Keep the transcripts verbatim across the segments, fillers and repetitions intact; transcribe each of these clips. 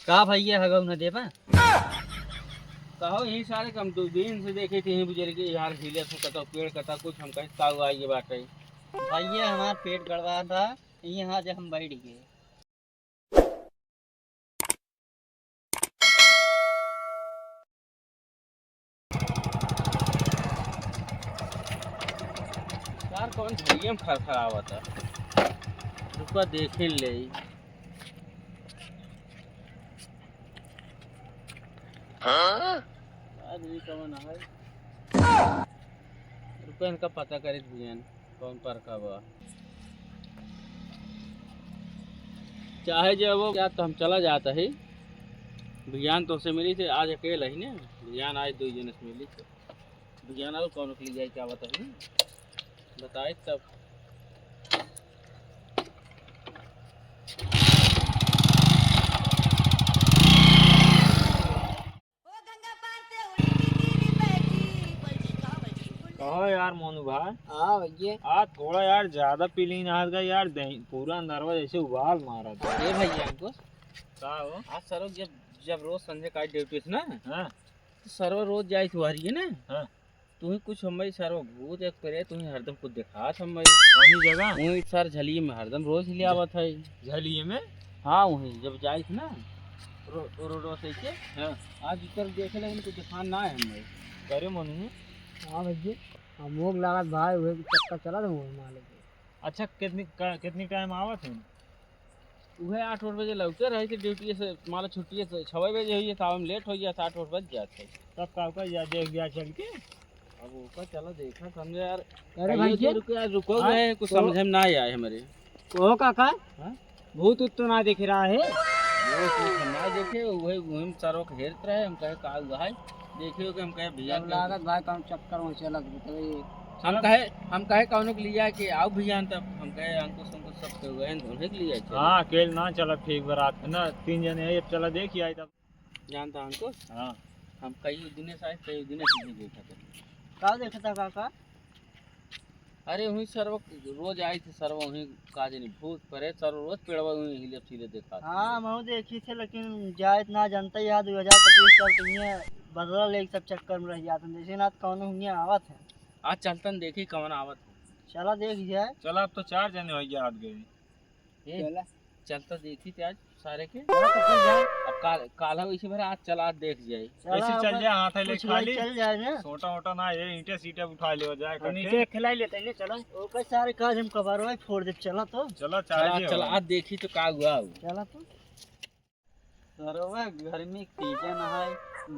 का भैया, हगऊ न देबा? कहो, यही सारे कम दूरबीन से देखे थे, यही बुजुर्ग के यार हिले से कतौ पेड़ कतौ कुछ, हम कहे काऊ आई बाटे। भैया, हमार पेट गड़बड़ा था, यहाँ जे हम बैठ गए। यार, कौन झरिया में खरखरावत है? रुका, देखे ले। हाँ? यार, ये कौन है? रुका, इनका पता करे भैया। कौन परका बा? चाहे जे वो क्या, तो हम चला जाता ही। भियान तोसे मिली थे, आज अकेला ही ने। भियान आज दुइ जने से मिली थे। भियान और कौन के लिए जाए, क्या बताई? बताए तब। कहो यार मोनू भाई। हाँ भैया। आज थोड़ा यार ज्यादा पी लीन आज का यार, दही पूरा अंदरवा जैसे उबाल मारा था। ए भैया, हमको का हो? आज सरो जब, जब रोज संझे का ड्यूटी से ना, हाँ। तो सरो रोज जाई थी वहरी है ना, हाँ। तू ही कुछ हम भाई सरो भूत एक प्रेत, तू ही हरदम कुछ दिखात हम भाई। कौनी जगह? वही सर झलिए में हरदम रोज ही ले आवत है। झलिए में? हाँ, वही जब जाई थी ना, रो-, रोडवा से के। हाँ। आज इधर देखे लेकिन कुछ दिखान ना है हम भाई। करे मोनू? हाँ भैया, हम लोग लागत भाई हुए कि चक्कर चला था वो माले के। अच्छा, कितनी का, कितनी टाइम आवत है? उहे आठ ओठ बजे लौटे रही थी ड्यूटी से, माला छुट्टी से छवे बजे हुई है, तो आवे में लेट हो गया था, आठ ओठ बज जात है। तब का, का या देख लिया चल के? अब ओका चला देखा समझे यार। अरे कहियो भाई तो जी। रुको यार, रुको हाँ? गए, कुछ तो समझे में ना आए हमारे। ओ काका, हाँ? भूत उत तो ना देख रहा है? वो कुछ हम ना देखे, वही, वही में सरो के हेरत रहे, हम कहे का हुआ है, देखे हो कि हम कहे भैया जब के लागत भाई कौन चक्कर में चलत बताइए। हम कहे, हम कहे कौनो के लिया कि आओ भैया, तब हम कहे अंकुश, अंकुश सब के हुए हैं, उन्हें के लिया चलो। हाँ, अकेले ना चला ठीक बा, रात में ना तीन जने हैं, अब चला देखी आई तब। जानता अंकुश? हाँ। हम कई दिने से आए, कई दिने से नहीं देखा था। का देखा था काका? अरे, वहीं सरवा रोज आई थी, सरवा वहीं का जानी भूत प्रेत, सरवा रोज पेड़वा वहीं हिले ठिले देखा था। हाँ, महू देखी थे, लेकिन जाए इतना जनता ही है, दो हजार पच्चीस साल तो ये बदला लेके सब चक्कर में रह जाते हैं। जैसे ना तो कौनो हुए आवत है। आज चलतन देखी कौन आवत है। चला देख जाए। चला, अब तो चार जने हो गया हाथ गए। ए, चला। चल तो देखी ते आज सारे के। चला तो चल जाए। अब काल, काल है वैसे भरा, आज चला, आज देख जाए। चला, कैसे चल अब जाए, हाथ है ले कुछ खाली। चल जाए ना। सोटा वोटा ना, ये ईंटे सीटे उठा ले जाए हम करके। नीचे खिलाई लेते हैं, चला। ओकर सारे काज हम कबारवा फोड़ दे, चला तो। चला, चला, चाहे चला, हो। आज देखी तो का हुआ हो। चला तो। सरवा गर्मी के सीजन है,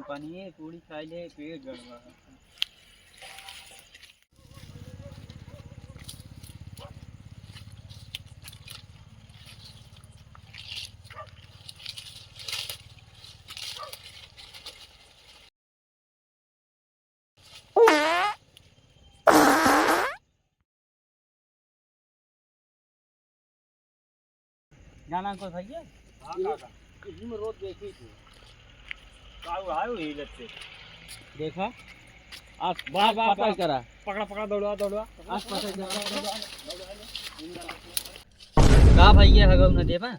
पनीर पूरी खाई ले, पेट गड़बड़ा। जाना अंकुश भैया? हाँ काका। इही में रोज देखी थी। का हुआ है वही लग से? देखा? आज बार बार पकड़, पकड़ करा। पकड़ा, पकड़ा, दौड़ा, दौड़ा। आज पकड़ करा। का भैया हगऊ न देबा?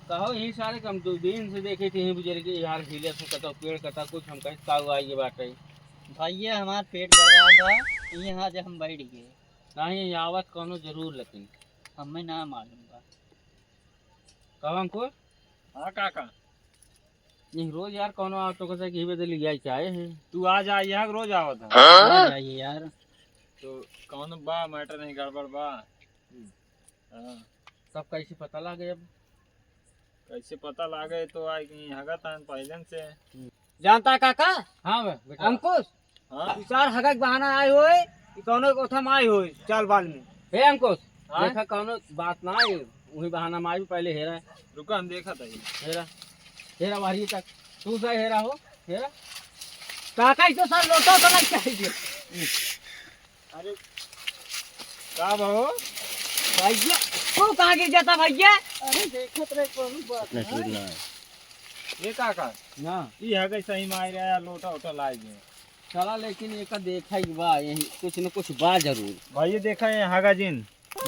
कहो, यही सारे कम दूरबीन से देखे थे, यही बुजुर्ग के यार हिले से कतौ पेड़ कतौ कुछ, हम कहे काऊ आई बाटे। भैया, हमार पेट गड़बड़ा बा, यहाँ जे हम बैठ गए। नहीं, यहाँ आवत कौनो जरूर, लेकिन हमें ना मालूम बा। कहो अंकुर। हाँ काका। नहीं, रोज यार कौनो आवत तो कहता कि बदल गया क्या है? तू आ जा, यहाँ रोज आवत है। हाँ? आ जाइए यार। तो कौन बा, मैटर नहीं गड़बड़ बा? हम्म। हाँ। तब कैसे पता लागे अब? कैसे पता लागे तो आए कि हगत हन पहले से। जानता काका? हाँ बे, बेटा। अंकुश, हाँ? ई सार हगक बहाना आए होए, ई कौनो कोठा में आए होए, चाल बाल में। हे अंकुश, हाँ? देखा कौनो बात ना आए, वही बहाना में आए, पहले हेरा। रुका, हम देखा था ये। हेरा, हेरा बाहरी तक, तू सा हेरा हो, हेरा। काका, ई तो सार लोटा तो लग चाहिए। अरे का भाव? भैया, तू कहाँ गिर जाता भैया? अरे देखत रहे कौन बात इतना है। चूर ना है। ये काका? ना। ई है कैसा ही मार रहा है, लोटा वोटा लाए दे। चला लेकिन एका देखा ही बा, यही कुछ न कुछ बा जरूर। भाई ये देखा ये हगा जिन,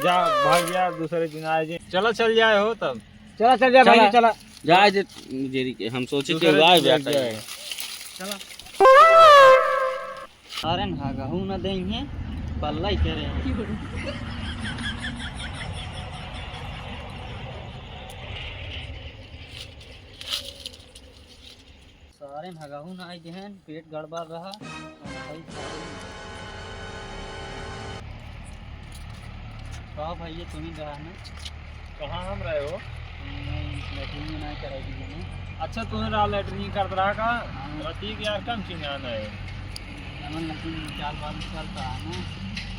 जा भाग गया दूसरे दिन आए जिन। चला चल जाए हो तब। चला, चल जा चला। भाई, चला। जाए दे, जेरी के, हम सोचे दूसरे कि आए दिन बैठा जाए। है। चला। अरे ना, गहूँ ना देंगे, पल्ला ही करे। सारे हगहू ना आई देहन, पेट गड़बड़ रहा। का भाई, ये तुम ही रहा ना? कहाँ हम रहे हो? नहीं, लैट्रिन में ना कराई दी मैंने। अच्छा, तुम्हें रहा लैट्रिन करत रहा का? हाँ। रतीक यार कम चिन्हान है। हमन लेकिन चाल बाल चलता है ना,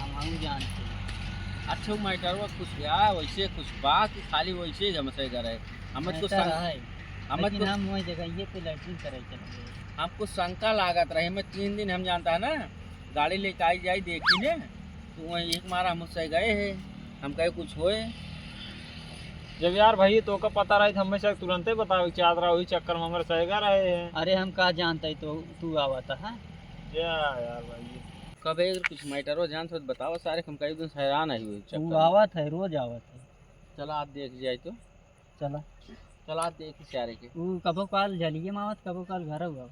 हम हम जानते। अच्छा, वो मैटर वो कुछ है, वैसे कुछ बा कि खाली वैसे ही हमसे करे? हमें तो मैटर संग-, है। हमें लेकिन तो हम वही जगह ये पे लैट्रिन करे चले गए। हमको शंका लागत रहे, मैं तीन दिन हम जानता है ना, गाड़ी लेके आई जाई देखी ने, तो वहीं एक मारा हम उससे गए हैं, हम कहे कुछ होए। जब यार भाई तो का पता रही तो हमें शायद तुरंते बतावे के चाहत रहा, वही चक्कर में हमारे सहेगा रहे हैं। अरे हम का जानते तो तू आवत है। क्या यार भाई, कबे कुछ मैटर हो जान तो बताओ सारे, हम कई दिन से हैरान है हुए तू चक्कर में। आवत है, रोज आवत है। चला आज देख जाए तो। चला। चला देख सारे के। ऊ कबो काल झलिये में आवत, कबो काल घर हुआ।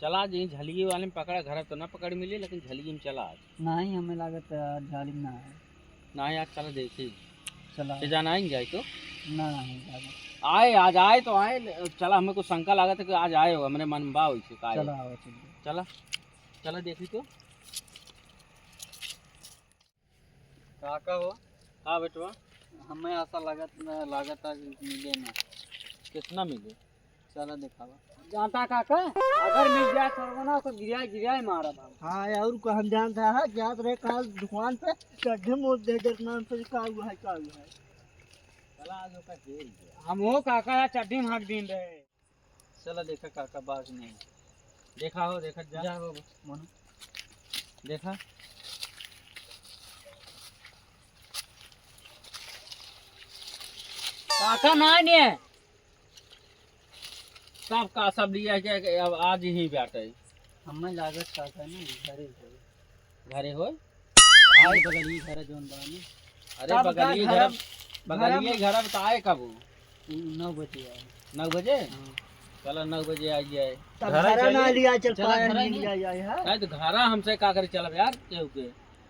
चला आज यहीं झलिये वाले में पकड़ा, घर तो ना पकड़ मिली, लेकिन झलिये में चला आज। नहीं, हमें लागत आज झलिये में ना है। नहीं, आज चला देखी। चला। के जाना आएंगे जाए तो? ना, नहीं, जाना। आए, आज आए तो आए, ले-, चला, हमें कुछ शंका लागत है कि आज आए हो, हमरे मन में बा वैसे का आए। चला, आओ, चलिए। चला, चला देखी तो। काका हो? हाँ बेटवा। हमें ऐसा लागत न, लागत है कि मिले ना। कितना मिले? चला दिखावा। जानता काका, अगर मिल जाए सरवा ना तो गिराए गिराए मारा था। हाँ, और को हम जानता है, जात रहे काल दुकान पे, चड्ढे मोड़ दे दे नाम से का हुआ है, का हुआ है। चला आज ओका जेल गया। हम हो काका या चड्ढी में हक दिन रहे। चला देखा काका बाज नहीं। देखा हो, देखा जा। जा हो, मोनू। देखा। काका ना ने। सब का सब लिया के, के अब आज ही बैठे। हमें लागत काका ना घरे हो। घरे होय? आए बगलिए घर जौन बा ने। अरे तब का बगलिए घर, घर, बगलिए घर घर अब त आए कब? उ नौ बजे आए। नौ बजे? हाँ। चला नौ बजे आ जाए। तब घर घरा ना चलिए। लिया चल चला पाए घर मिल नहीं। जाए, जाए, हाँ? नहीं तो घरा हमसे का करे चलब यार, केहू के?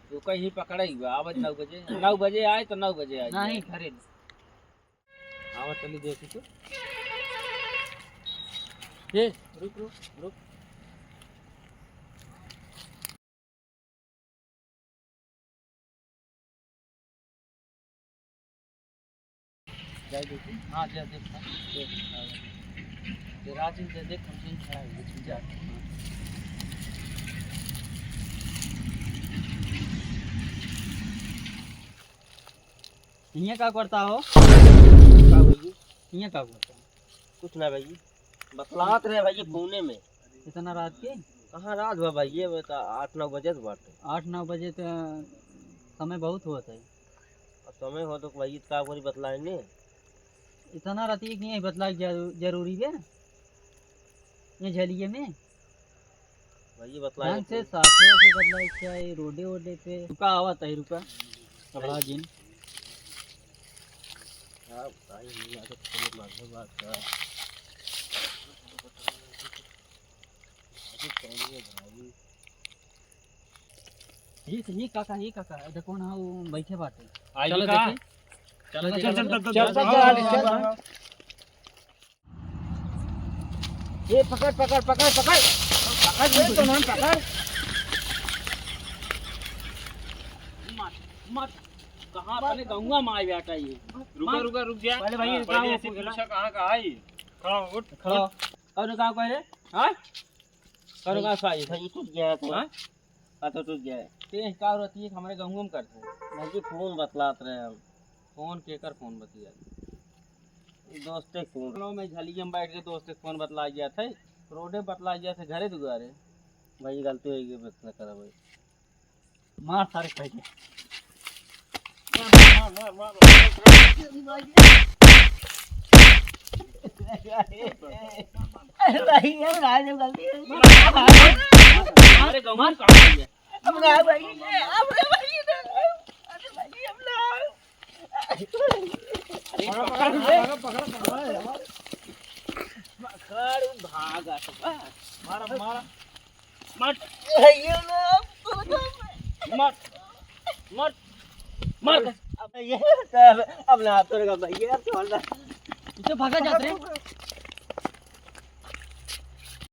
तो कहीं पकड़े हुआ, आवत नौ बजे। नौ बजे आए तो नौ बजे आ जाए। नहीं, घरे। आवा चली देखी तो। ए, रुक, रुक, रुक। जाए देखी। हाँ, जा देख, हाँ। देख, हाँ। ये राज इनसे देख, हम कहीं खड़ा है, इसमें जा। हियाँ का करता हो? का भैया? हियाँ का करता हो? कुछ ना भैया, बतलात रहे भैया फोने में। इतना रात के? कहाँ रात बा भैया, ये तो आठ नौ बजे तो बाटे। आठ नौ बजे तो समय बहुत होत है। अब समय हो तो भैया का करी बतलाए ने? इतना रात के नहीं बतला जरू-, जरूरी है ये झलिए में? भैया बतलाए ढंग से थे। साफे से बदला क्या ये रोडे वोडे पे। रुका, आवत है, रुका। घबरा जिन। क्या बताई, नहीं आके तो समझ में आ गई बात का। अरे कौन है भाई? ये, ये काका, ये काका, देखो ना, वो बैठे बाटे। आई चलो का? देखी। चलो चल, देखी। चल, चल, चल, चल, चल, चल, चल, चल, चल। ये पकड़, पकड़, पकड़, पकड़। पकड़, ये तो ना पकड़। मत, मत। कहाँ अपने गंगा में आए बेटा ये? रुका, मत। रुका, रुक जा। पहले भाई, हाँ, रुका, पहले वो ऐसे पूछ ला। पूछा कहाँ का आई? खड़ा हो, उठ, खड़ा हो। उठ। और कहाँ को है? हाँ? करो का साई? भाई टूट गया है तो। हाँ? का तो टूट गया है। ते का रहती है हमरे गाँव में करते हैं। भाई जी फोन बतलात रहे हम। फोन केकर फोन बतिया? दोस्ते के फोन। चलो मैं झलिया में बैठ के दोस्ते के फोन बतला गया था। रोडे बतला गया था घरे दुआरे। भाई गलती हो गई, मत ना करा भाई। मार सारे कह के। मार, मार, मार, मार, मार। अरे भाई, ये राज गलती है। अरे गंवार कहाँ है ये? अब ना भाई, अब ना भाई, अरे भाई, अब ना। अरे पकड़, पकड़, पकड़, पकड़, पकड़, पकड़। पकड़, भागत बा। मारा, मारा। मार। ये ना, मार। मार। मार। अब ये, अब, अब ना तोरे का भैया, छोड़ दे। तू तो भागा जात रे।